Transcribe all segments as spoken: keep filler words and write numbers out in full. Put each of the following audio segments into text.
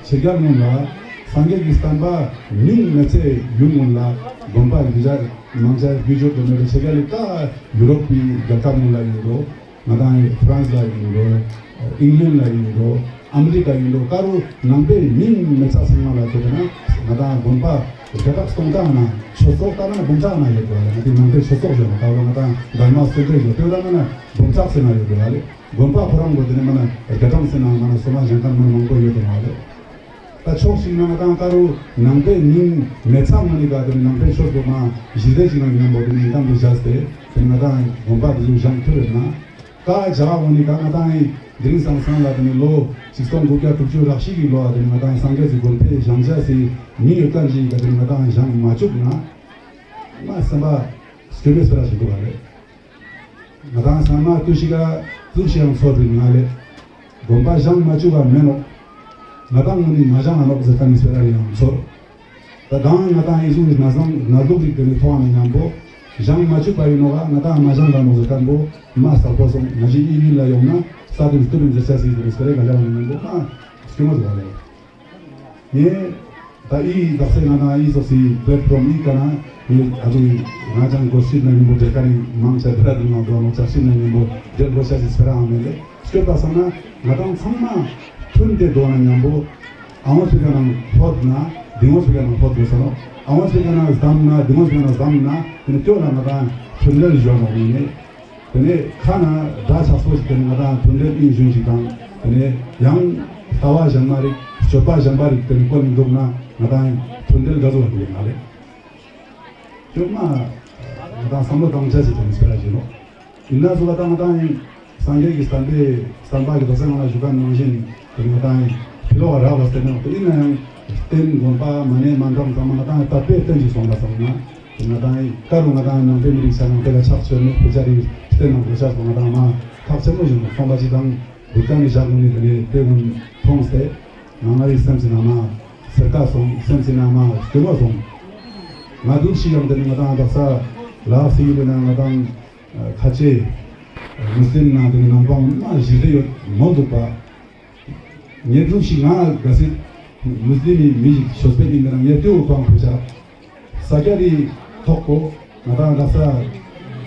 ཆེ་རྒྱལ་ངོ་ལ་སངས་རྒྱས་ཀྱི་བསྟན་པ་མིང་མེད་ཚེ་ཡུལ་ངོ་ལ་དགོན་པ་རིག་ཆ་མང་ཆ་རྒྱུ་སྦྱོར་དུ་མེད་པའི་ཆེ་རྒྱལ་ལི་ཀ་ཡུ་རོབ་ཀྱི་རྒྱལ་ཁབ་ངོ་ལ་ཡིན་འགྲོ། ང་དང་ཧྥ་རན་སི་ལ་ཡིན་འགྲོ། ཨིང་ལན་ལ་ཡིན་འགྲོ། ཨ་མི་རི་ཀ་ཡིན་འགྲོ། ཀ་རུ་ནང་པའི་མིང་མེད་ས་ཚང་མ་ལ་ཐུག་ན་ང་དང་དགོན་པ་བརྒྱ་ཕྲག་སྟོང་ཕྲག་ན་ཆོས་ཚོགས་ལྟ་ན་འབུམ་ཕྲག་ན་ཡོད་འགྲོ་ལེ། ང་དེ་ནང་པའི་ཆོས་ཚོགས་ཡོད་ན་ཀ་རུ་ང་དང་དྷརྨ་སེ་ཊར་ཡོད་དེ་ལྟ་ན་འབུམ་ཕྲག་ཟེར་ན་ཡོད་འགྲོ་ལེ། དགོན་པ་ཁོ་རང་གོ་དེ་ནི་མ་ན་རྒྱ་གྲམ་ཟེར་ན་མ་ན་སོ་མ་གཞན་ཁམས་མ་མང་པོ་ཡོད་དེ་མ་ལེ། ད་ཕྱོགས་ཤིག་ན་ང་དང་ཀ་རུ་ནང་པའི་མིང་མེད་ཚང་མ་ནི་ཀ་དེ་ནི་ནང་པའི་ཆོས་སྒོ་མ་གཞི་རྩའི་ཞིག་ན་མཉམ་པོ་དེ་ནི་ཨིན་ཀམ་དུ་བཞག་སྟེ་དེ་ནི་ང་དང་དགོན་པ་དེ་ཚོ་བཞེངས་ཐུབ་ཡོད་ན། ཀ་བྱ་བ་འོ་ནི་ཀ་ང་དང་ཨིན་དེ་རིང་སང་སང་ལ་དེ་ནི་ལོ་ཆིག་སྟོང་དགུ་བརྒྱ་དྲུག་ཅུ་རེ་བཞི་གི་ལོ་ཨ་དེ་ནི་ང་དང་སངས་རྒྱས་སི་དགོན་པའི་བཞེངས་བྱ་སི་མི་ཡོད་ཀ་ཞིག་ག་དེ་ནི་ང་དང་བཞེངས་མ་བཅུག་ན་མ་སེམས་པ་སྐྱོ་བའི་སྤེ་ར་ཞིག་འདུག་པ་རེད། ང་དང་ཚང་མ་ཏུ་ཤི་ག་ཏུ་ཤི་ཡང་ཚོར་བའི་ང་ལེ། དགོན་པ་བཞེངས་མ་བཅུག་པ་མེན་ནོག། ང་དང་ངོ་ནི་མ་བཞེངས་ཨ་ནོག་ཟེར་ཁན་ནི་སྤེ་ར་ཡང་ཚོར། ད་དང་ང་དང་ཨི་ཟུག་གི་ན་བཟང་ན་སྡུག་རིག་དེ་ནི་མཐོང་བ་ན་མཉམ་པོ་བཞེངས་མ་བཅུག་པ་ཡིན་ནོག་ག་ང་དང་མ་བཞེངས་ད་ནོག་ཟེར་ཁན་པོ་མ་ས་ཕོ་སོང་ང་ཞིག་ཨི་ཡུལ་ལ་ཡོང་ན་ས་དེ་སྟུ་རིན་ཟེར་ས་སི་དེ་ནི་སྤེ་ར་ག་ལ་བ་ན་མཉམ་པོ་མ་སྐྱོ་མ་ཟེར་བ་ལེ། ངས་ད་ཨི་དག་ས་ང་དང་ཨི་ཙོགས་སི་པླེཊ་ཕོརམ་ཨི་ཀ་ན་ངས་ཨ་ཙུག་ང་ཅང་གོ་ཤིད་ན་ཉམ་པོ་དེ་ཀ་ནི་མང་ཆེ་བ་དེ་ར་དུ་ང་དོ་ནོ་ཅག་ཤིད་ན་ཉམ་པོ་དེ་གོ་ཤ་ཞིག་སྤེ་ར་ཨང་མེད་ལེ། སྐྱོད་པ་སང་ན་ང་དང་ཚང་མ་མཐུན་ཏེ་དོ་ན་ཉམ་པོ་ཨ་བོ་ཚུ་ག་ན་ལྷོད་ན་དེ་བོ་ཚུ་ག་ན་ལྷོད་དགོས་ས་ནོ། ཨ་བོ་ཚུ་ག་ན་བསྡམ་ན་དེ་བོ་ཚུ་ག་ན་བསྡམ་ན་དེ་ནི་སྐྱོད་ལ་ང་དང་མཐུན་སྒྲིལ་ཞོན་ནོ་ཡིན་ནེ། དེ་ནས་ཁ་ན་དགྲ་ཆགས་པོ་ཞིག་དེ་ནས་ང་དང་མཐུན་སྒྲིལ་ཨིན་ཞུན་ཞིག་དང་དེ་ནས་ཡང་ལྟ་བ་གཞན་མ་རིག་སྤྱོད་པ་གཞན་པ་རིག་དེ་ནས་བཀོལ་ནས་འདུག་ན་ང་དང་མཐུན་སྒྲིལ་ག་ཟུག་ཡོང་གི་མ་རེད། ཅོ་མ་ང་དང་བསམ་བློ་བཏང་ཆ་ཞིག་དེ་ནས་སྤེ་ར་ཞིག་ནོ། ཡིན་ན་ཟུག་ལ་ད་ང་དང་ཡིན་སངས་རྒྱས་ཀྱི་བསྟན་པའི་བསྟན་པ་གི་དོ་སེམས་ལ་ཞུ་མཁན་ནང་བཞིན་དེ་ནས་ང་དང་ཡིན་ཕི་ལོག་རག་ལ་སྟེ་ནོ་དེ་ཡིན་ན་ཡང་རྟེན་དགོན་པ་མ་ཎི་མན་ཌབ་ཚང་མ་ང་དང་དད་པའི་རྟེན་ཞིག་སོང་ལ་སོང་ན། ང་དང་ཀ་རུ་ང་དང་ནང་པའི་མི་རིགས་ཆ་ནང་དེ་ལ་ཕྱག་མཆོད་ནས་བོད་ཆ་རིགས་བསྟེན་ནང་བོད་ཆ་སོང་ང་དང་མ་ཐག་ཆེན་པོ་ཞིག་སོང་པ་ཅི་དང་བུ་ཀ་ནི་ཞག་ནི་དེ་ནས་དེ་ཀུན་མཐོང་སྟེ་ང་ང་རིགས་སེམས་སི་ན་མ་སེར་ཀ་སོང་སེམས་སི་ན་མ་སྐྱོ་བ་སོང་། ང་འདུག་ཤི་ཡང་དེ་ནི་ང་དང་དག་ས་ལག་སི་ཡུལ་ན་ང་དང་ཁ་ཆེ་མུ་སླིམ་ནང་དེ་ནི་ནང་པ་མ་ཞི་བདེ་ཡོད་མོ་འདུག་པ། ངེད་ཚོ་ཞིག་ང་ག་སྲིད་མུ་སླིམ་མི་མི་ཞིག་ཆོས་པའི་མི་མི་རང་ངེད་དེའུ་ཏང་ཕུ་ཆ་ས་སྐྱ་རི་ཐོག་གོ་ང་དང་ར་ས་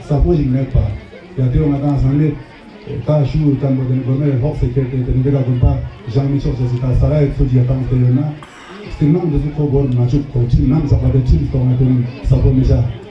ས་ཕོ་ཞིག་མེད་པ། ཡ་དེའུ་ང་དང་སང་མེད་ད་ཞུ་དམ་པོ་དེ་ནི་དགོན་མེད་ལྷོག་སེ་ཁྱེར་ཏེ་དེ་ནི་དེ་ག་དགོན་པ་བཞེངས་མི་ཆོག་ཅེས་སི་ད་ས་རའི་ཚུལ་གྱི་ཡ་བཏང་སྟེ་ཡོད་ན་སྟིང་ནང་འདི་ཚོ་ཁོ་བོར་མ་བཅུག་གོ་ཁྲིམས་ནམ་ཟག་པ་དེ་ཁྲིམས་གཏོང་ང་དེ་ནི་ས་ཕོ་མི་ཆ།